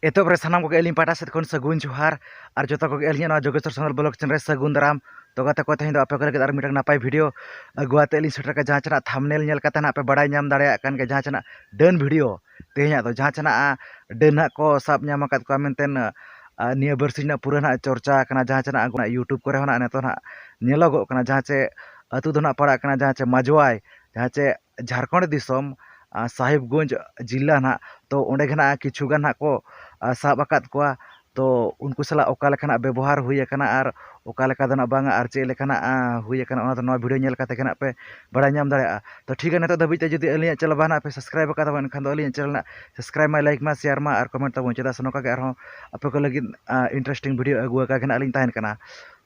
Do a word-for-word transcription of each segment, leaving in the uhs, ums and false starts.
ᱮᱛᱚᱦᱚᱵ ᱨᱮ ᱥᱟᱱᱟᱢ ᱠᱚᱜᱮ ᱟᱹᱞᱤᱧ ᱯᱟᱦᱴᱟ ᱥᱮᱫ ᱠᱷᱚᱱ ᱥᱟᱹᱜᱩᱱ ᱡᱚᱦᱟᱨ᱾ ᱟᱨ ᱡᱚᱛᱚ ᱠᱚᱜᱮ ᱟᱹᱞᱤᱧᱟᱜ ᱱᱚᱣᱟ ᱡᱳᱜᱮᱥᱣᱚᱨ ᱥᱟᱱᱛᱟᱲ ᱵᱞᱚᱜ ᱪᱮᱱᱮᱞ ᱨᱮ ᱥᱟᱹᱜᱩᱱ ᱫᱟᱨᱟᱢ᱾ ᱛᱚ ᱜᱟᱛᱮ ᱠᱚ, ᱛᱮᱦᱮᱧ ᱫᱚ ᱟᱯᱮ ᱠᱚ ᱞᱟᱹᱜᱤᱫ ᱟᱨ ᱢᱤᱫᱴᱟᱝ ᱱᱟᱯᱟᱭ ᱵᱷᱤᱰᱤᱭᱳ ᱟᱹᱜᱩ ᱟᱛᱮ ᱞᱤᱧ ᱥᱮᱴᱮᱨ ᱟᱠᱟᱱᱟ᱾ ᱡᱟᱦᱟᱸ ᱪᱮᱱᱟᱜ ᱛᱷᱟᱢᱵᱱᱮᱞ ᱧᱮᱞ ᱠᱟᱛᱮ ᱱᱟᱜ ᱯᱮ ᱵᱟᱲᱟᱭ ᱧᱟᱢ ᱫᱟᱲᱮᱭᱟᱜ ᱠᱟᱱ ᱜᱮᱭᱟ, ᱡᱟᱦᱟᱸ ᱪᱮᱱᱟᱜ ᱰᱟᱹᱱ ᱵᱷᱤᱰᱤᱭᱳ ᱛᱮᱦᱮᱧᱟᱜ ᱫᱚ, ᱡᱟᱦᱟᱸ ᱪᱮᱱᱟᱜ ᱰᱟᱹᱱ ᱦᱟᱸᱜ ᱠᱚ ᱥᱟᱵ ᱧᱟᱢ ᱟᱠᱟᱫ ᱠᱚᱣᱟ ᱢᱮᱱᱛᱮ, ᱟᱨ ᱱᱤᱭᱟᱹ ᱵᱟᱨᱥᱤᱧ ᱨᱮᱱᱟᱜ ᱯᱩᱨᱟᱹ ᱱᱟᱜ ᱪᱚᱨᱪᱟ ᱟᱠᱟᱱᱟ, ᱡᱟᱦᱟᱸ ᱪᱮᱱᱟᱜ ᱩᱱᱠᱩ ᱱᱟᱜ YouTube ᱠᱚᱨᱮ ᱦᱚᱸ ᱱᱟᱜ ᱱᱤᱛᱚᱜ ᱱᱟᱜ ᱧᱮᱞᱚᱜᱚᱜ ᱠᱟᱱᱟ, ᱡᱟᱦᱟᱸ ᱪᱮ ᱟᱹᱛᱩ ᱫᱚ ᱱᱟᱜ ᱯᱟᱲᱟᱜ ᱠᱟᱱᱟ ᱡᱟᱦᱟᱸ ᱪᱮ ᱢᱟᱡᱽᱣᱟᱭ, ᱡᱟᱦᱟᱸ ᱪᱮ ᱡᱷᱟᱲᱠᱷᱚᱸᱰ ᱫᱤᱥᱚᱢ, ᱟᱨ ᱥᱟᱦᱤᱵᱽᱜᱚᱸᱡᱽ ᱡᱤᱞᱟ ᱱᱟᱜ᱾ ᱛᱚ ᱚᱸᱰᱮ ᱜᱮ ᱱᱟᱜ ᱠᱤᱪᱷᱩ ᱜᱟᱱ ᱱᱟᱜ ᱠᱚ, ᱟᱨ ᱥᱟᱵ ᱟᱠᱟᱫ ᱠᱚᱣᱟ᱾ ᱛᱚ ᱩᱱᱠᱩ ᱥᱟᱞᱟᱜ ᱚᱠᱟ ᱞᱮᱠᱟᱱᱟᱜ ᱵᱮᱵᱚᱦᱟᱨ ᱦᱩᱭ ᱟᱠᱟᱱᱟ ᱟᱨ ᱚᱠᱟ ᱞᱮᱠᱟ ᱫᱚ ᱱᱟᱜ ᱵᱟᱝᱟ ᱟᱨ ᱪᱮᱫ ᱞᱮᱠᱟᱱᱟᱜ, ᱟᱸ, ᱦᱩᱭ ᱟᱠᱟᱱᱟ, ᱚᱱᱟ ᱫᱚ ᱱᱚᱣᱟ ᱵᱷᱤᱰᱤᱭᱳ ᱧᱮᱞ ᱠᱟᱛᱮ ᱜᱮ ᱱᱟᱜ ᱯᱮ ᱵᱟᱲᱟᱭ ᱧᱟᱢ ᱫᱟᱲᱮᱭᱟᱜᱼᱟ᱾ ᱛᱚ ᱴᱷᱤᱠ ᱜᱮᱭᱟ, ᱱᱤᱛᱚᱜ ᱫᱷᱟᱹᱵᱤᱡ ᱛᱮ ᱡᱩᱫᱤ ᱟᱹᱞᱤᱧᱟᱜ ᱪᱮᱱᱮᱞ ᱵᱟᱝ ᱱᱟᱜ ᱯᱮ ᱥᱟᱵᱥᱠᱨᱟᱭᱤᱵ ᱟᱠᱟᱫ ᱛᱟᱵᱚᱱ, ᱮᱱᱠᱷᱟᱱ ᱫᱚ ᱟᱹᱞᱤᱧᱟᱜ ᱪᱮᱱᱮᱞ ᱱᱟᱜ ᱥᱟᱵᱥᱠᱨᱟᱭᱤᱵ ᱢᱟ, ᱞᱟᱭᱤᱠ ᱢᱟ, ᱥᱮᱭᱟᱨ ᱢᱟ ᱟᱨ ᱠᱚᱢᱮᱱᱴ ᱛᱟᱵᱚᱱ, ᱪᱮᱫᱟᱜ ᱥᱮ ᱱᱚᱝᱠᱟ ᱜᱮ ᱟᱨᱦᱚᱸ ᱟᱯᱮ ᱠᱚ ᱞᱟᱹᱜᱤᱫ, ᱟᱸ, ᱤᱱᱴᱟᱨᱮᱥᱴᱤᱝ ᱵᱷᱤᱰᱤᱭᱳ ᱟᱹᱜᱩ ᱟᱠᱟ ᱜᱮ ᱱᱟᱜ ᱞᱤᱧ ᱛᱟᱦᱮᱱ ᱠᱟᱱᱟ᱾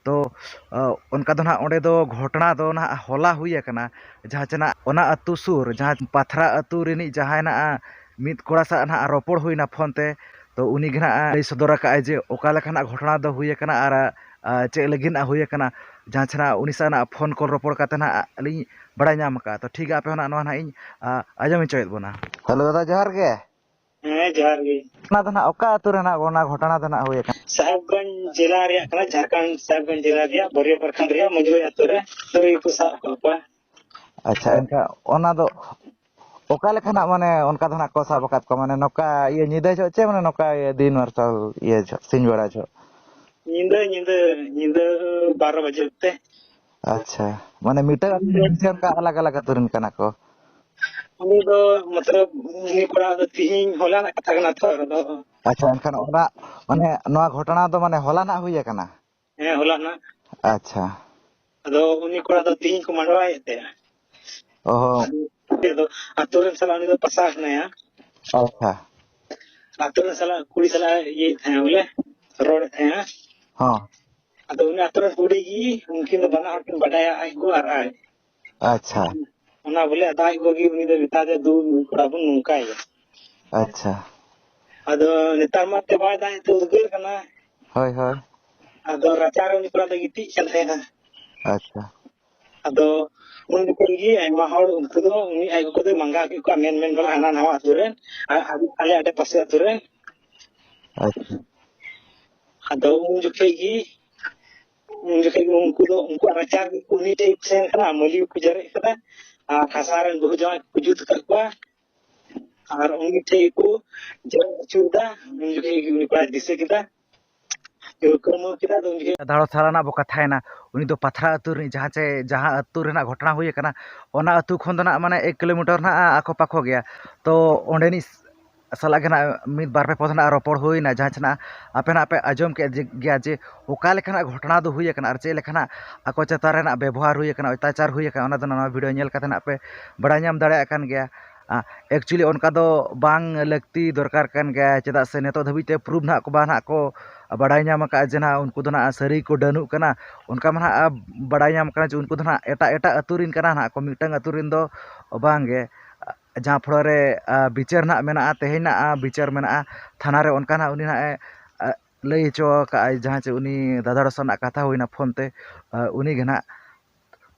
ᱛᱚ, ᱟᱸ, ᱚᱱᱠᱟ ᱫᱚ ᱱᱟᱜ ᱚᱸᱰᱮ ᱫᱚ ᱜᱷᱚᱴᱚᱱᱟ ᱫᱚ ᱱᱟᱜ ᱦᱚᱞᱟ ᱦᱩᱭ ᱟᱠᱟᱱᱟ, ᱡᱟᱦᱟᱸ ᱪᱮ ᱱᱟᱜ ᱚᱱᱟ ᱟᱹᱛᱩ ᱥᱩᱨ, ᱡᱟᱦᱟᱸ ᱯᱟᱛᱷᱨᱟ ᱟᱹᱛᱩ ᱨᱤᱱᱤᱡ ᱡᱟᱦᱟᱸᱭ ᱱᱟᱜ, ᱟᱸ, ᱢᱤᱫ ᱠᱚᱲᱟ ᱥᱟᱶ ᱱᱟᱜ ᱨᱚᱯᱚᱲ ᱦᱩᱭᱱᱟ ᱯᱷᱳᱱ ᱛᱮ᱾ ᱛᱚ ᱩᱱᱤ ᱜᱮ ᱱᱟᱜ ᱞᱟᱹᱭ ᱥᱚᱫᱚᱨ ᱟᱠᱟᱫᱼᱟᱭ ᱡᱮ ᱚᱠᱟ ᱞᱮᱠᱟᱱᱟᱜ ᱜᱷᱚᱴᱚᱱᱟ ᱫᱚ ᱦᱩᱭ ᱟᱠᱟᱱᱟ ᱟᱨ, ᱟᱸ, ᱪᱮᱫ ᱞᱟᱹᱜᱤᱫ ᱱᱟᱜ ᱦᱩᱭ ᱟᱠᱟᱱᱟ, ᱡᱟᱦᱟᱸ ᱪᱮ ᱱᱟᱜ ᱩᱱᱤ ᱥᱟᱶ ᱱᱟᱜ ᱯᱷᱳᱱ ᱠᱚᱞ ᱨᱚᱯᱚᱲ ᱠᱟᱛᱮ ᱱᱟᱜ ᱟᱹᱞᱤᱧ ᱵᱟᱲᱟᱭ ᱧᱟᱢ ᱟᱠᱟᱫᱼᱟ᱾ ᱛᱚ ᱴᱷᱤᱠ ᱜᱮᱭᱟ, ᱟᱯᱮ ᱦᱚᱸ ᱱᱟᱜ ᱱᱚᱣᱟ ᱱᱟᱜ ᱤᱧ, ᱟᱸ, ᱟᱸᱡᱚᱢ ᱦᱚᱪᱚᱭᱮᱫ ᱵᱚᱱᱟ᱾ ᱦᱮᱞᱳ ᱫᱟᱫᱟ, ᱡᱚᱦᱟᱨ ᱜᱮ᱾ ᱦᱮᱸ, ᱡᱚᱦᱟᱨ ᱜᱮ᱾ ᱚᱱᱟ ᱫᱚ ᱱᱟᱜ ᱚᱠᱟ ᱟᱹᱛᱩ ᱨᱮ ᱱᱟᱜ ᱚᱱᱟ ᱜᱷᱚᱴᱚᱱᱟ ᱫᱚ ᱱᱟᱜ ᱦᱩᱭ ᱟᱠᱟᱱᱟ? ᱥᱟᱦᱮᱵᱽᱜᱚᱸᱡᱽ ᱡᱮᱞᱟ ᱨᱮᱭᱟᱜ ᱠᱟᱱᱟ, ᱡᱷᱟᱲᱠᱷᱚᱸᱰ ᱥᱟᱦᱮᱵᱽᱜᱚᱸᱡᱽ ᱡᱮᱞᱟ ᱨᱮᱭᱟᱜ ᱵᱟᱹᱨᱭᱟᱹ ᱯᱨᱚᱠᱷᱚᱸᱰ ᱨᱮᱭᱟᱜ ᱢᱩᱡᱷᱩᱭ ᱟᱹᱛᱩ ᱨᱮ ᱛᱩᱨᱩᱭ ᱠᱚ ᱥᱟᱵ ᱟᱠᱟᱫ ᱠᱚᱣᱟ᱾ ᱟᱪᱪᱷᱟ, ᱮᱱᱠᱷᱟᱱ ᱚᱱᱟ ᱫᱚ ᱚᱠᱟ ᱞᱮᱠᱟᱱᱟᱜ, ᱢᱟᱱᱮ, ᱚᱱᱠᱟ ᱫᱚ ᱱᱟᱜ ᱠᱚ ᱥᱟᱵ ᱟᱠᱟᱫ ᱠᱚᱣᱟ? ᱢᱟᱱᱮ, ᱱᱚᱝᱠᱟ ᱤᱭᱟᱹ ᱧᱤᱫᱟᱹ ᱡᱚᱦᱚᱜ ᱪᱮ, ᱢᱟᱱᱮ, ᱱᱚᱝᱠᱟ ᱤᱭᱟᱹ ᱫᱤᱱ ᱢᱟᱨᱥᱟᱞ ᱤᱭᱟᱹ ᱡᱚᱦᱚᱜ, ᱥᱤᱧ ᱵᱮᱲᱟ ᱡᱚᱦᱚᱜ? ᱧᱤᱫᱟᱹ, ᱧᱤᱫᱟᱹ, ᱧᱤᱫᱟᱹ ᱵᱟᱨᱚ ᱵᱟᱡᱮ ᱚᱠᱛᱮ᱾ ᱟᱪᱪᱷᱟ, ᱢᱟᱱᱮ, ᱢᱤᱫᱴᱟᱝ ᱟᱹᱛᱩ ᱨᱮᱱ ᱥᱮ ᱚᱱᱠᱟ ᱟᱞᱟᱜᱽ ᱟᱞᱟᱜᱽ ᱟᱹᱛᱩ ᱨᱮᱱ ᱠᱟᱱᱟ ᱠᱚ? ᱩᱱᱤ ᱫᱚ, ᱢᱚᱛᱞᱚᱵ, ᱩᱱᱤ ᱠᱚᱲᱟ ᱫᱚ ᱛᱤᱦᱤᱧ, ᱦᱚᱞᱟᱱᱟᱜ ᱠᱟᱛᱷᱟ ᱠᱟᱱᱟ ᱛᱚ, ᱟᱫᱚ᱾ ᱟᱪᱪᱷᱟ, ᱮᱱᱠᱷᱟᱱ ᱚᱱᱟ, ᱢᱟᱱᱮ, ᱱᱚᱣᱟ ᱜᱷᱚᱴᱚᱱᱟ ᱫᱚ, ᱢᱟᱱᱮ, ᱦᱚᱞᱟᱱᱟᱜ ᱦᱩᱭ ᱟᱠᱟᱱᱟ? ᱦᱮᱸ, ᱦᱚᱞᱟᱱᱟᱜ᱾ ᱟᱪᱪᱷᱟ᱾ ᱟᱫᱚ ᱩᱱᱤ ᱠᱚᱲᱟ ᱫᱚ ᱛᱤᱦᱤᱧ ᱠᱚ ᱢᱟᱰᱣᱟᱭᱮᱫ ᱛᱟᱭᱟ᱾ ᱚ᱾ ᱟᱫᱚ ᱟᱛᱳ ᱨᱮᱱ ᱥᱟᱞᱟᱜ ᱩᱱᱤ ᱫᱚ ᱯᱟᱥᱟ ᱦᱮᱱᱟᱭᱟ᱾ ᱟᱪᱪᱷᱟ᱾ ᱟᱛᱳ ᱨᱮᱱ ᱥᱟᱞᱟᱜ, ᱠᱩᱲᱤ ᱥᱟᱞᱟᱜ ᱤᱭᱟᱹᱭᱮᱫ ᱛᱟᱦᱮᱸᱜ ᱵᱚᱞᱮ, ᱨᱚᱲᱮᱫ ᱛᱟᱦᱮᱸᱜᱼᱟ᱾ ᱦᱚᱸ᱾ ᱟᱫᱚ ᱩᱱᱤ ᱟᱛᱳ ᱨᱮᱱ ᱠᱩᱲᱤ ᱜᱮ, ᱩᱱᱠᱤᱱ ᱫᱚ ᱵᱟᱱᱟ ᱦᱚᱲ ᱠᱤᱱ ᱵᱟᱰᱟᱭᱟ, ᱟᱡ ᱜᱚ ᱟᱨ ᱟᱡ᱾ ᱟᱪᱪᱷᱟ᱾ ᱚᱱᱟ ᱵᱚᱞᱮ ᱟᱫᱚ ᱟᱡ ᱜᱚ ᱜᱮ ᱩᱱᱤ ᱫᱚ ᱢᱮᱛᱟ ᱫᱮᱭᱟ, "ᱫᱩ, ᱱᱩᱭ ᱠᱚᱲᱟ ᱵᱚᱱ ᱱᱚᱝᱠᱟᱭᱟ᱾" ᱟᱪᱪᱷᱟ᱾ ᱟᱫᱚ ᱱᱮᱛᱟᱨ ᱢᱟ ᱛᱮ ᱵᱟᱭ ᱫᱟᱜ ᱮᱫ ᱛᱮ ᱩᱫᱽᱜᱟᱹᱨ ᱠᱟᱱᱟ᱾ ᱦᱳᱭ, ᱦᱳᱭ᱾ ᱟᱫᱚ ᱨᱟᱪᱟ ᱨᱮ ᱩᱱᱤ ᱠᱚᱲᱟ ᱫᱚ ᱜᱤᱛᱤᱡ ᱠᱟᱱ ᱛᱟᱦᱮᱱᱟ᱾ ᱟᱪᱪᱷᱟ᱾ ᱟᱫᱚ ᱩᱱ ᱡᱚᱠᱷᱚᱱ ᱜᱮ ᱟᱭᱢᱟ ᱦᱚᱲ ᱩᱱᱠᱩ ᱫᱚ ᱩᱱᱤ ᱟᱡ ᱜᱚᱜᱚ ᱫᱚᱭ ᱢᱟᱸᱜᱟᱣ ᱠᱮᱫ ᱠᱚᱣᱟ, ᱢᱮᱱ ᱢᱮᱱ ᱵᱟᱞᱟ ᱦᱟᱱᱟ ᱱᱟᱣᱟ ᱟᱹᱛᱩ ᱨᱮᱱ, ᱟᱨ ᱟᱞᱮ, ᱟᱞᱮ ᱟᱰᱮ ᱯᱟᱥᱮ ᱟᱹᱛᱩ ᱨᱮᱱ᱾ ᱟᱪᱪᱷᱟ᱾ ᱟᱫᱚ ᱩᱱ ᱡᱚᱠᱷᱮᱡ ᱜᱮ, ᱩᱱ ᱡᱚᱠᱷᱮᱡ ᱜᱮ ᱩᱱᱠᱩ ᱫᱚ ᱩᱱᱠᱩᱣᱟᱜ ᱨᱟᱪᱟ ᱜᱮ ᱩᱱᱤ ᱴᱷᱮᱡ ᱠᱚ ᱥᱮᱱ ᱠᱟᱱᱟ, ᱢᱟᱹᱞᱤ ᱠᱚ ᱡᱮᱨᱮᱫ ᱠᱟᱫᱟ, ᱟᱨ ᱦᱟᱥᱟ ᱨᱮᱱ ᱵᱟᱹᱦᱩ ᱡᱟᱶᱟᱭ ᱠᱚ ᱡᱩᱛ ᱟᱠᱟᱫ ᱠᱚᱣᱟ, ᱟᱨ ᱩᱱᱤ ᱴᱷᱮᱡ ᱠᱚ ᱡᱮᱨᱮᱫ ᱟᱹᱪᱩᱨ ᱮᱫᱟ᱾ ᱩᱱ ᱡᱚᱠᱷᱮᱡ ᱜᱮ ᱩᱱᱤ ᱠᱚᱲᱟᱭ ᱫᱤᱥᱟᱹ ᱠᱮᱫᱟ, ᱠᱟᱹᱢᱟᱹ ᱠᱮᱫᱟ, ᱟᱫᱚ ᱩᱱ ᱡᱚᱠᱷᱮᱡ ᱫᱷᱟᱲᱚᱥ ᱫᱷᱟᱲᱟ ᱨᱮᱱᱟᱜ ᱵᱚ ᱠᱟᱛᱷᱟᱭᱮᱱᱟ, ᱩᱱᱤ ᱫᱚ ᱯᱟᱛᱷᱨᱟ ᱟᱹᱛᱩ ᱨᱤᱱᱤᱡ, ᱡᱟᱦᱟᱸ ᱪᱮ, ᱡᱟᱦᱟᱸ ᱟᱹᱛᱩ ᱨᱮᱱᱟᱜ ᱜᱷᱚᱴᱚᱱᱟ ᱦᱩᱭ ᱟᱠᱟᱱᱟ, ᱚᱱᱟ ᱟᱹᱛᱩ ᱠᱷᱚᱱ ᱫᱚ ᱱᱟᱜ ᱢᱟᱱᱮ ᱮᱠ ᱠᱤᱞᱳᱢᱤᱴᱟᱨ ᱱᱟᱜ ᱟᱠᱚ ᱯᱟᱠᱚ ᱜᱮᱭᱟ᱾ ᱛᱚ ᱚᱸᱰᱮᱱᱤᱡ ᱥᱟᱞᱟᱜ ᱜᱮ ᱱᱟᱜ ᱢᱤᱫ ᱵᱟᱨ ᱯᱮ ᱯᱚᱫ ᱱᱟᱜ ᱨᱚᱯᱚᱲ ᱦᱩᱭᱱᱟ, ᱡᱟᱦᱟᱸ ᱪᱮ ᱱᱟᱜ ᱟᱯᱮ ᱱᱟᱜ ᱯᱮ ᱟᱸᱡᱚᱢ ᱠᱮᱫ ᱡᱮ, ᱜᱮᱭᱟ ᱡᱮ ᱚᱠᱟ ᱞᱮᱠᱟᱱᱟᱜ ᱜᱷᱚᱴᱚᱱᱟ ᱫᱚ ᱦᱩᱭ ᱟᱠᱟᱱᱟ ᱟᱨ ᱪᱮᱫ ᱞᱮᱠᱟᱱᱟᱜ ᱟᱠᱚ ᱪᱮᱛᱟᱱ ᱨᱮᱱᱟᱜ ᱵᱮᱵᱚᱦᱟᱨ ᱦᱩᱭ ᱟᱠᱟᱱᱟ, ᱚᱛᱛᱟᱪᱟᱨ ᱦᱩᱭ ᱟᱠᱟᱱᱟ, ᱚᱱᱟ ᱫᱚ ᱱᱚᱣᱟ ᱵᱷᱤᱰᱤᱭᱳ ᱧᱮᱞ ᱠᱟᱛᱮ ᱱᱟᱜ ᱯᱮ ᱵᱟᱲᱟᱭ ᱧᱟᱢ ᱫᱟᱲᱮᱭᱟᱜ ᱠᱟᱱ ᱜᱮᱭᱟ᱾ ᱟ, actually ᱚᱱᱠᱟ ᱫᱚ ᱵᱟᱝ ᱞᱟᱹᱠᱛᱤ ᱫᱚᱨᱠᱟᱨ ᱠᱟᱱ ᱜᱮᱭᱟ, ᱪᱮᱫᱟᱜ ᱥᱮ ᱱᱤᱛᱚᱜ ᱫᱷᱟᱹᱵᱤᱡ ᱛᱮ ᱯᱨᱩᱯᱷ ᱱᱟᱦᱟᱜ ᱠᱚ ᱵᱟᱝ ᱱᱟᱦᱟᱜ ᱠᱚ ᱵᱟᱲᱟᱭ ᱧᱟᱢ ᱟᱠᱟᱫᱼᱟ ᱡᱮ ᱱᱟᱦᱟᱜ ᱩᱱᱠᱩ ᱫᱚ ᱱᱟᱦᱟᱜ ᱥᱟᱹᱨᱤ ᱠᱚ ᱰᱟᱹᱱᱩᱜ ᱠᱟᱱᱟ᱾ ᱚᱱᱠᱟ ᱢᱟ ᱱᱟᱦᱟᱜ ᱵᱟᱲᱟᱭ ᱧᱟᱢ ᱠᱟᱱᱟ ᱡᱮ ᱩᱱᱠᱩ ᱫᱚ ᱱᱟᱦᱟᱜ ᱮᱴᱟᱜ ᱮᱴᱟᱜ ᱟᱹᱛᱩ ᱨᱮᱱ ᱠᱟᱱᱟ ᱱᱟᱦᱟᱜ ᱠᱚ, ᱢᱤᱫᱴᱟᱝ ᱟᱹᱛᱩ ᱨᱮᱱ ᱫᱚ ᱵᱟᱝ ᱜᱮ᱾ ᱡᱟᱦᱟᱸ ᱯᱷᱚᱲᱚ ᱨᱮ, ᱟ, ᱵᱤᱪᱟᱹᱨ ᱱᱟᱦᱟᱜ ᱢᱮᱱᱟᱜᱼᱟ, ᱛᱮᱦᱮᱧ ᱱᱟᱦᱟᱜ, ᱟ, ᱵᱤᱪᱟᱹᱨ ᱢᱮᱱᱟᱜᱼᱟ ᱛᱷᱟᱱᱟ ᱨᱮ, ᱚᱱᱠᱟ ᱱᱟᱦᱟᱜ ᱩᱱᱤ ᱱᱟᱦᱟᱜ ᱮ, ᱟ, ᱞᱟᱹᱭ ᱦᱚᱪᱚ ᱟᱠᱟᱫᱼᱟᱭ, ᱡᱟᱦᱟᱸ ᱪᱮ ᱩᱱᱤ ᱫᱟᱫᱟ ᱨᱚᱥᱟ ᱨᱮᱱᱟᱜ ᱠᱟᱛᱷᱟ ᱦᱩᱭᱱᱟ ᱯᱷᱳᱱ ᱛᱮ, ᱟ, ᱩᱱᱤ ᱜᱮ ᱱᱟᱦᱟᱜ᱾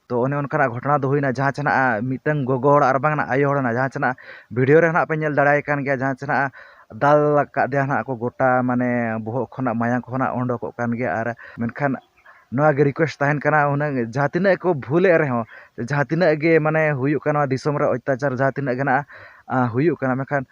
ᱛᱚ ᱚᱱᱮ ᱚᱱᱠᱟᱱᱟᱜ ᱜᱷᱚᱴᱚᱱᱟ ᱫᱚ ᱦᱩᱭᱱᱟ, ᱡᱟᱦᱟᱸ ᱪᱮ ᱱᱟᱜ ᱢᱤᱫᱴᱟᱝ ᱜᱚᱜᱚ ᱦᱚᱲ ᱟᱨ ᱵᱟᱝ ᱱᱟᱜ ᱟᱭᱳ ᱦᱚᱲ ᱱᱟᱜ, ᱡᱟᱦᱟᱸ ᱪᱮ ᱱᱟᱜ ᱵᱷᱤᱰᱤᱭᱳ ᱨᱮ ᱱᱟᱜ ᱯᱮ ᱧᱮᱞ ᱫᱟᱲᱮᱭᱟᱭ ᱠᱟᱱ ᱜᱮᱭᱟ, ᱡᱟᱦᱟᱸ ᱪᱮ ᱱᱟᱜ ᱫᱟᱞ ᱟᱠᱟᱫ ᱫᱮᱭᱟ ᱱᱟᱜ ᱠᱚ ᱜᱚᱴᱟ, ᱢᱟᱱᱮ ᱵᱚᱦᱚᱜ ᱠᱷᱚᱱᱟᱜ ᱢᱟᱭᱟᱝ ᱠᱚ ᱱᱟᱜ ᱚᱸᱰᱚᱠᱚᱜ ᱠᱟᱱ ᱜᱮᱭᱟ᱾ ᱟᱨ ᱢᱮᱱᱠᱷᱟᱱ ᱱᱚᱣᱟ ᱜᱮ ᱨᱤᱠᱩᱭᱮᱥᱴ ᱛᱟᱦᱮᱱ ᱠᱟᱱᱟ, ᱦᱩᱱᱟᱹᱝ ᱡᱟᱦᱟᱸ ᱛᱤᱱᱟᱹᱜ ᱠᱚ ᱵᱷᱩᱞᱮᱫ ᱨᱮᱦᱚᱸ, ᱡᱟᱦᱟᱸ ᱛᱤᱱᱟᱹᱜ ᱜᱮ ᱢᱟᱱᱮ ᱦᱩᱭᱩᱜ ᱠᱟᱱᱟ ᱱᱚᱣᱟ ᱫᱤᱥᱚᱢ ᱨᱮ ᱚᱛᱛᱟᱪᱟᱨ, ᱡᱟᱦᱟᱸ ᱛᱤᱱᱟᱹᱜ ᱜᱮ ᱱᱟᱜ, ᱟ, ᱦᱩᱭᱩᱜ ᱠᱟᱱᱟ, ᱢᱮᱱᱠᱷᱟᱱ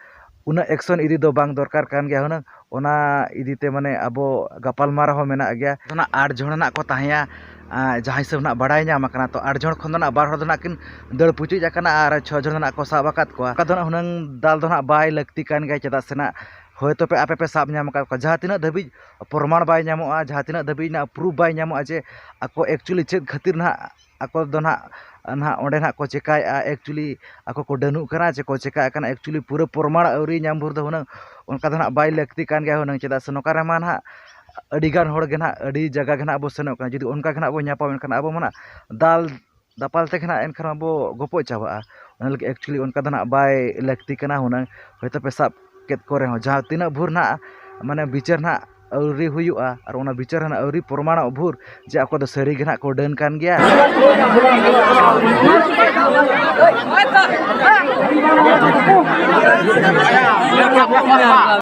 ᱩᱱᱟᱹᱜ ᱮᱠᱥᱚᱱ ᱤᱫᱤ ᱫᱚ ᱵᱟᱝ ᱫᱚᱨᱠᱟᱨ ᱠᱟᱱ ᱜᱮᱭᱟ ᱦᱩᱱᱟᱹᱝ᱾ ᱚᱱᱟ ᱤᱫᱤ ᱛᱮ ᱢᱟᱱᱮ ᱟᱵᱚ ᱜᱟᱯᱟᱞᱢᱟᱨᱟᱣ ᱦᱚᱸ ᱢᱮᱱᱟᱜ ᱜᱮᱭᱟ᱾ ᱚᱱᱟ ᱟᱴ ᱡᱚᱱ ᱱᱟᱜ ᱠᱚ ᱛᱟᱦᱮᱸᱭᱟ, ᱟ, ᱡᱟᱦᱟᱸ ᱦᱤᱥᱟᱹᱵ ᱱᱟᱜ ᱵᱟᱲᱟᱭ ᱧᱟᱢ ᱟᱠᱟᱱᱟ, ᱛᱚ ᱟᱴ ᱡᱚᱱ ᱠᱷᱚᱱ ᱫᱚ ᱱᱟᱜ ᱵᱟᱨ ᱦᱚᱲ ᱫᱚ ᱱᱟᱜ ᱠᱤᱱ ᱫᱟᱹᱲ ᱯᱩᱪᱩᱡ ᱟᱠᱟᱱᱟ ᱟᱨ ᱪᱷᱚ ᱡᱚᱱ ᱫᱚ ᱱᱟᱜ ᱠᱚ ᱥᱟᱵ ᱟᱠᱟᱫ ᱠᱚᱣᱟ᱾ ᱚᱱᱠᱟ ᱫᱚ ᱱᱟᱜ ᱦᱩᱱᱟᱹᱝ ᱫᱟᱞ ᱫᱚ ᱱᱟᱜ ᱵᱟᱭ ᱞᱟᱹᱠᱛᱤ ᱠᱟᱱ ᱜᱮᱭᱟ, ᱪᱮᱫᱟᱜ ᱥᱮ ᱱᱟᱜ ᱦᱳᱭᱛᱳ ᱯᱮ ᱟᱯᱮ ᱯᱮ ᱥᱟᱵ ᱧᱟᱢ ᱟᱠᱟᱫ ᱠᱚᱣᱟ, ᱡᱟᱦᱟᱸ ᱛᱤᱱᱟᱹᱜ ᱫᱷᱟᱹᱵᱤᱡ ᱯᱨᱚᱢᱟᱬ ᱵᱟᱭ ᱧᱟᱢᱚᱜᱼᱟ, ᱡᱟᱦᱟᱸ ᱛᱤᱱᱟᱹᱜ ᱫᱷᱟᱹᱵᱤᱡ ᱱᱟᱜ ᱯᱨᱩᱯᱷ ᱵᱟᱭ ᱧᱟᱢᱚᱜᱼᱟ ᱡᱮ ᱟᱠᱚ actually ᱪᱮᱫ ᱠᱷᱟᱹᱛᱤᱨ ᱱᱟᱜ ᱟᱠᱚ ᱫᱚ ᱱᱟᱜ, ᱱᱟᱜ ᱚᱸᱰᱮ ᱱᱟᱜ ᱠᱚ ᱪᱮᱠᱟᱭᱮᱫᱼᱟ, actually ᱟᱠᱚ ᱠᱚ ᱰᱟᱹᱱᱩᱜ ᱠᱟᱱᱟ ᱪᱮ ᱠᱚ ᱪᱮᱠᱟᱜ ᱠᱟᱱᱟ, actually ᱯᱩᱨᱟᱹ ᱯᱨᱚᱢᱟᱬ ᱟᱹᱣᱨᱤ ᱧᱟᱢ ᱵᱷᱳᱨ ᱫᱚ ᱦᱩᱱᱟᱹᱝ ᱚᱱᱠᱟ ᱫᱚ ᱱᱟᱜ ᱵᱟᱭ ᱞᱟᱹᱠᱛᱤ ᱠᱟᱱ ᱜᱮᱭᱟ ᱦᱩᱱᱟᱹᱝ, ᱪᱮᱫᱟᱜ ᱥᱮ ᱱᱚᱝᱠᱟ ᱨᱮᱢᱟ ᱱᱟᱜ ᱟᱹᱰᱤᱜᱟᱱ ᱦᱚᱲ ᱜᱮ ᱱᱟᱦᱟᱜ ᱟᱹᱰᱤ ᱡᱟᱭᱜᱟ ᱜᱮ ᱱᱟᱦᱟᱜ ᱵᱚ ᱥᱮᱱᱚᱜ ᱠᱟᱱᱟ᱾ ᱡᱩᱫᱤ ᱚᱱᱠᱟ ᱜᱮ ᱱᱟᱦᱟᱜ ᱵᱚ ᱧᱟᱯᱟᱢ, ᱮᱱᱠᱷᱟᱱ ᱟᱵᱚ ᱢᱟ ᱱᱟᱦᱟᱜ ᱫᱟᱞ ᱫᱟᱯᱟᱞ ᱛᱮᱜᱮ ᱱᱟᱦᱟᱜ ᱮᱱᱠᱷᱟᱱ ᱟᱵᱚ ᱜᱚᱯᱚᱡ ᱪᱟᱵᱟᱜᱼᱟ᱾ ᱚᱱᱟ ᱞᱟᱹᱜᱤᱫ actually ᱚᱱᱠᱟ ᱫᱚ ᱱᱟᱦᱟᱜ ᱵᱟᱭ ᱞᱟᱹᱠᱛᱤ ᱠᱟᱱᱟ ᱦᱩᱱᱟᱹᱝ᱾ ᱦᱚᱭᱛᱳ ᱯᱮ ᱥᱟᱵ ᱠᱮᱫ ᱠᱚ ᱨᱮᱦᱚᱸ, ᱡᱟᱦᱟᱸ ᱛᱤᱱᱟᱹᱜ ᱵᱷᱳᱨ ᱱᱟᱦᱟᱜ ᱢᱟᱱᱮ ᱵᱤᱪᱟᱹᱨ ᱱᱟᱦᱟᱜ ᱟᱹᱣᱨᱤ ᱦᱩᱭᱩᱜᱼᱟ ᱟᱨ ᱚᱱᱟ ᱵᱤᱪᱟᱹᱨ ᱱᱟᱦᱟᱜ ᱟᱹᱣᱨᱤ ᱯᱨᱚᱢᱟᱬᱚᱜ ᱵᱷᱳᱨ ᱡᱮ ᱟᱠᱚ ᱫᱚ ᱥᱟᱹᱨᱤ ᱜᱮ ᱱᱟᱦᱟᱜ ᱠᱚ ᱰᱟᱹᱱ ᱠᱟᱱ ᱜᱮᱭᱟ᱾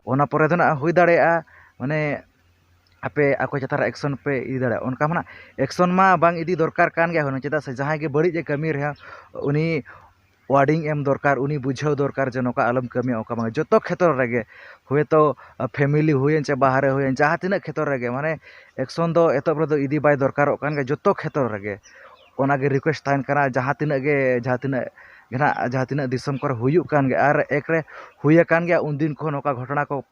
ᱚᱱᱟ ᱯᱚᱨᱮ ᱫᱚ ᱱᱟᱦᱟᱜ ᱦᱩᱭ ᱫᱟᱲᱮᱭᱟᱜᱼᱟ, ᱢᱟᱱᱮ ᱟᱯᱮ ᱟᱠᱚ ᱪᱮᱛᱟᱱ ᱨᱮ action ᱯᱮ ᱤᱫᱤ ᱫᱟᱲᱮᱭᱟᱜᱼᱟ᱾ ᱚᱱᱠᱟ ᱢᱟ ᱱᱟᱦᱟᱜ action ᱢᱟ ᱵᱟᱝ ᱤᱫᱤ ᱫᱚᱨᱠᱟᱨ ᱠᱟᱱ ᱜᱮᱭᱟ ᱦᱩᱱᱟᱹᱝ, ᱪᱮᱫᱟᱜ ᱥᱮ ᱡᱟᱦᱟᱸᱭ ᱜᱮ ᱵᱟᱹᱲᱤᱡ ᱮ ᱠᱟᱹᱢᱤ ᱨᱮᱦᱚᱸ ᱩᱱᱤ warning ᱮᱢ ᱫᱚᱨᱠᱟᱨ, ᱩᱱᱤ ᱵᱩᱡᱷᱟᱹᱣ ᱫᱚᱨᱠᱟᱨ ᱡᱮ ᱱᱚᱝᱠᱟ ᱟᱞᱚᱢ ᱠᱟᱹᱢᱤᱭᱟ, ᱚᱱᱠᱟ ᱵᱟᱝ᱾ ᱡᱚᱛᱚ ᱠᱷᱮᱛᱨᱚ ᱨᱮᱜᱮ, ᱦᱩᱭᱛᱳ family ᱦᱩᱭᱮᱱ ᱪᱮ ᱵᱟᱦᱨᱮ ᱦᱩᱭᱮᱱ, ᱡᱟᱦᱟᱸ ᱛᱤᱱᱟᱹᱜ ᱠᱷᱮᱛᱨᱚ ᱨᱮᱜᱮ, ᱢᱟᱱᱮ action ᱫᱚ ᱮᱛᱚᱦᱚᱵ ᱨᱮᱫᱚ ᱤᱫᱤ ᱵᱟᱭ ᱫᱚᱨᱠᱟᱨᱚᱜ ᱠᱟᱱ ᱜᱮᱭᱟ ᱡᱚᱛᱚ ᱠᱷᱮᱛᱨᱚ ᱨᱮᱜᱮ᱾ ᱚᱱᱟᱜᱮ request ᱛᱟᱦᱮᱱ ᱠᱟᱱᱟ, ᱡᱟᱦᱟᱸ ᱛᱤᱱᱟᱹᱜ ᱜᱮ, ᱡᱟᱦᱟᱸ ᱛᱤᱱᱟᱹᱜ ᱜᱮ ᱱᱟᱦᱟᱜ, ᱡᱟᱦᱟᱸ ᱛᱤᱱᱟᱹᱜ ᱫᱤᱥᱚᱢ ᱠᱚᱨᱮ ᱦᱩᱭᱩᱜ ᱠᱟᱱ ᱜᱮᱭᱟ, ᱟᱨ ᱮᱠ ᱨᱮ ᱦᱩᱭ ᱟᱠᱟᱱ ᱜᱮᱭᱟ, ᱩᱱᱫᱤᱱ ᱠᱷᱚᱱ ᱱᱚᱝᱠᱟ ᱜᱷᱚᱴᱚᱱᱟ ᱠᱚ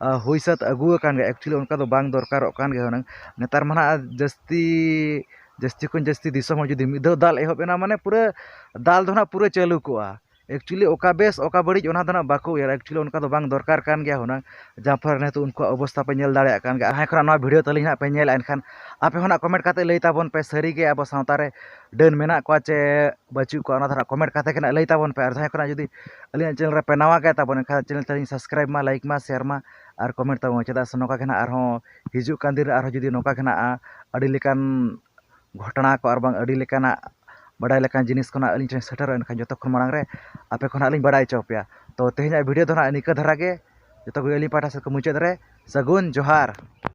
ᱟ, ᱦᱩᱭ ᱥᱟᱹᱛ ᱟᱹᱜᱩ ᱟᱠᱟᱱ ᱜᱮᱭᱟ᱾ Actually ᱚᱱᱠᱟ ᱫᱚ ᱵᱟᱝ ᱫᱚᱨᱠᱟᱨᱚᱜ ᱠᱟᱱ ᱜᱮᱭᱟ ᱦᱩᱱᱟᱹᱝ᱾ ᱱᱮᱛᱟᱨ ᱢᱟ ᱱᱟᱦᱟᱜ ᱡᱟᱹᱥᱛᱤ, ᱡᱟᱹᱥᱛᱤ ᱠᱷᱚᱱ ᱡᱟᱹᱥᱛᱤ ᱫᱤᱥᱚᱢ ᱦᱚᱸ ᱡᱩᱫᱤ ᱢᱤᱫ ᱫᱷᱟᱣ ᱫᱟᱞ ᱮᱦᱚᱵ ᱮᱱᱟ, ᱢᱟᱱᱮ ᱯᱩᱨᱟᱹ ᱫᱟᱞ ᱫᱚ ᱱᱟᱦᱟᱜ ᱯᱩᱨᱟᱹ ᱪᱟᱹᱞᱩ ᱠᱚᱜᱼᱟ᱾ Actually ᱚᱠᱟ ᱵᱮᱥ ᱚᱠᱟ ᱵᱟᱹᱲᱤᱡ ᱚᱱᱟ ᱫᱚ ᱱᱟᱦᱟᱜ ᱵᱟᱠᱚ ᱩᱭᱦᱟᱹᱨᱟ᱾ Actually ᱚᱱᱠᱟ ᱫᱚ ᱵᱟᱝ ᱫᱚᱨᱠᱟᱨ ᱠᱟᱱ ᱜᱮᱭᱟ ᱦᱩᱱᱟᱹᱝ, ᱡᱟᱦᱟᱸ ᱯᱷᱚᱞ ᱨᱮ ᱱᱤᱛᱚᱜ ᱩᱱᱠᱩᱣᱟᱜ ᱚᱵᱚᱥᱛᱷᱟ ᱯᱮ ᱧᱮᱞ ᱫᱟᱲᱮᱭᱟᱜ ᱠᱟᱱ ᱜᱮᱭᱟ᱾ ᱡᱟᱦᱟᱸᱭ ᱠᱷᱚᱱᱟᱜ ᱱᱚᱣᱟ video ᱛᱟᱹᱞᱤᱧ ᱱᱟᱦᱟᱜ ᱯᱮ ᱧᱮᱞᱟ, ᱮᱱᱠᱷᱟᱱ ᱟᱯᱮ ᱦᱚᱸ ᱱᱟᱦᱟᱜ comment ᱠᱟᱛᱮ ᱞᱟᱹᱭ ᱛᱟᱵᱚᱱ ᱯᱮ, ᱥᱟᱹᱨᱤ ᱜᱮ ᱟᱵᱚ ᱥᱟᱶᱛᱟ ᱨᱮ ᱰᱟᱹᱱ ᱢᱮᱱᱟᱜ ᱠᱚᱣᱟ ᱪᱮ ᱵᱟᱹᱪᱩᱜ ᱠᱚᱣᱟ, ᱚᱱᱟ ᱫᱚ ᱱᱟᱦᱟᱜ comment ᱠᱟᱛᱮ ᱜᱮ ᱱᱟᱦᱟᱜ ᱞᱟᱹᱭ ᱛᱟᱵᱚᱱ ᱯᱮ᱾ ᱟᱨ ᱡᱟᱦᱟᱸᱭ ᱠᱷᱚᱱᱟᱜ ᱡᱩᱫᱤ ᱟᱹᱞᱤᱧᱟᱜ channel ᱨᱮ ᱯᱮ ᱱᱟᱣᱟ ᱜᱮ ᱛᱟᱵᱚᱱ, ᱮᱱᱠᱷᱟᱱ channel ᱛᱟᱹᱞᱤᱧ subscribe ᱢᱟ, like ᱢᱟ, share ᱢᱟ ᱟᱨ comment ᱛᱟᱵᱚᱱ, ᱪᱮᱫᱟᱜ ᱥᱮ ᱱᱚᱝᱠᱟ ᱜᱮ ᱱᱟᱦᱟᱜ ᱟᱨᱦᱚᱸ ᱦᱤᱡᱩᱜ ᱠᱟᱱ ᱫᱤᱱ ᱨᱮ ᱟᱨᱦᱚᱸ ᱡᱩᱫᱤ ᱱᱚᱝᱠᱟ ᱜᱮ ᱱᱟᱦᱟᱜ ᱟᱹᱰᱤ ᱞᱮᱠᱟᱱ ᱜᱷᱚᱴᱚᱱᱟ ᱠᱚ ᱟᱨ ᱵᱟᱝ ᱟᱹᱰᱤ ᱞᱮᱠᱟᱱᱟᱜ ᱵᱟᱰᱟᱭ ᱞᱮᱠᱟᱱ ᱡᱤᱱᱤᱥ ᱠᱚ ᱱᱟᱦᱟᱜ ᱟᱹᱞᱤᱧ ᱴᱷᱮᱱ ᱥᱮᱴᱮᱨᱚᱜᱼᱟ, ᱮᱱᱠᱷᱟᱱ ᱡᱚᱛᱚ ᱠᱷᱚᱱ ᱢᱟᱲᱟᱝ ᱨᱮ ᱟᱯᱮ ᱠᱚ ᱱᱟᱦᱟᱜ ᱞᱤᱧ ᱵᱟᱰᱟᱭ ᱦᱚᱪᱚ ᱯᱮᱭᱟ᱾ ᱛᱚ ᱛᱮᱦᱮᱧᱟᱜ video ᱫᱚ ᱱᱟᱦᱟᱜ ᱱᱤᱝᱠᱟᱹ ᱫᱷᱟᱨᱟ ᱜᱮ᱾ ᱡᱚᱛᱚ ᱠᱚᱜᱮ ᱟᱹᱞᱤᱧ ᱯᱟᱦᱴᱟ ᱥᱮᱫ ᱠᱷᱚᱱ ᱢᱩᱪᱟᱹᱫ ᱨᱮ ᱥᱟᱹᱜᱩᱱ ᱡᱚᱦᱟᱨ᱾